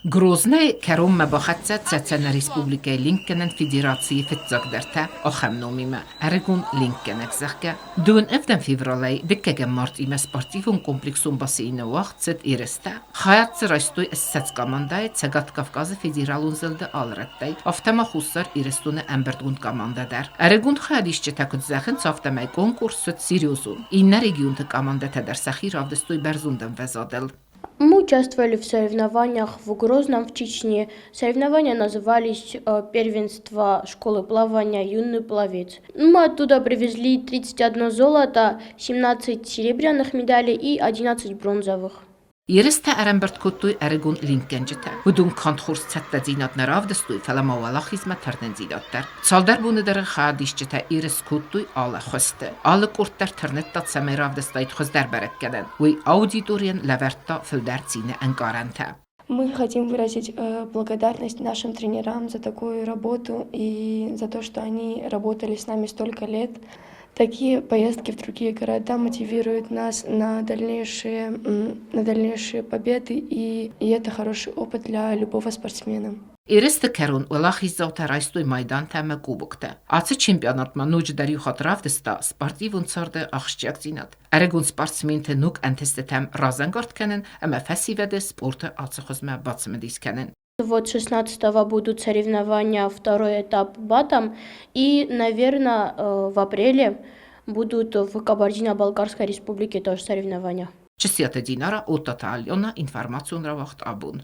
Грознайы кӕронмӕ бахӕццӕ Цӕцӕны Республикӕйы ленкгӕнӕн федерацийы фыццагдӕртӕ ахӕм номимӕ ӕрыгон ленкгӕнӕг, зӕгъгӕ. Дыууын ӕвдӕм февралӕй дыккӕгӕм мартъимӕ спортивон комплексон бассейны уагъд цыд ерыстӕ. Хайад дзы райстой 20 командӕйы Цӕгат Кавказы федералон зылды алы рӕттӕй, афтӕ ма Хуссар Ирыстоны ӕмбырдгонд командӕ дӕр. Ӕрыгон хайадисджытӕ куыд зӕгъынц, афтӕмӕй конкурс цыд серьезон. Иннӕ регионты командӕтӕ дӕр сӕхи равдыстой бӕрзонд ӕмвӕзадыл. Мы участвовали в соревнованиях в Грозном в Чечне. Соревнования назывались «Первенство школы плавания «Юный пловец». Мы оттуда привезли 31 золото, 17 серебряных медалей и 11 бронзовых. Ерыстӕ ӕрӕмбырд кодтой ӕрыгон ленкгӕнджытӕ. Уыдон канд хорз цӕттӕдзинад нӕ равдыстой, фӕлӕ ма уӕлахизмӕ тырнындзинад дӕр. Цалдӕр боны дӕргъы хайадисджытӕ ерыс кодтой алы хуызты. Алы къорд дӕр тырныдта, цӕмӕй равдыстаид хуыздӕр бӕрӕггӕнӕн. Уый аудиторийӕн лӕвӕрдта фылдӕр цины ӕнкъарӕнтӕ. Мы хотим выразить благодарность нашим тренерам за такую работу и за то, что они работали с нами столько лет. Такие поездки в другие города мотивируют нас на дальнейшие победы, и это хороший опыт для любого спортсмена. Ерысты кӕрон уӕлахиздзаутӕ райстой майдантӕ ӕмӕ кубоктӕ. Ацы чемпионат ма ноджыдӕр иу хатт равдыста спортивон царды ахсджиагдзинад. Ӕрыгон спортсменты ног ӕнтыстытӕм разӕнгард кӕнын ӕмӕ фӕсивӕды спорты ацы хуызмӕ бацымыдис кӕнын. Вот 16 будут соревнования, второй этап БАТом, и, наверное, в апреле будут в Кабардино-Балкарской республике тоже соревнования. Чысиаты Динара, Оттаты Альона, информацион рауагъд Абон.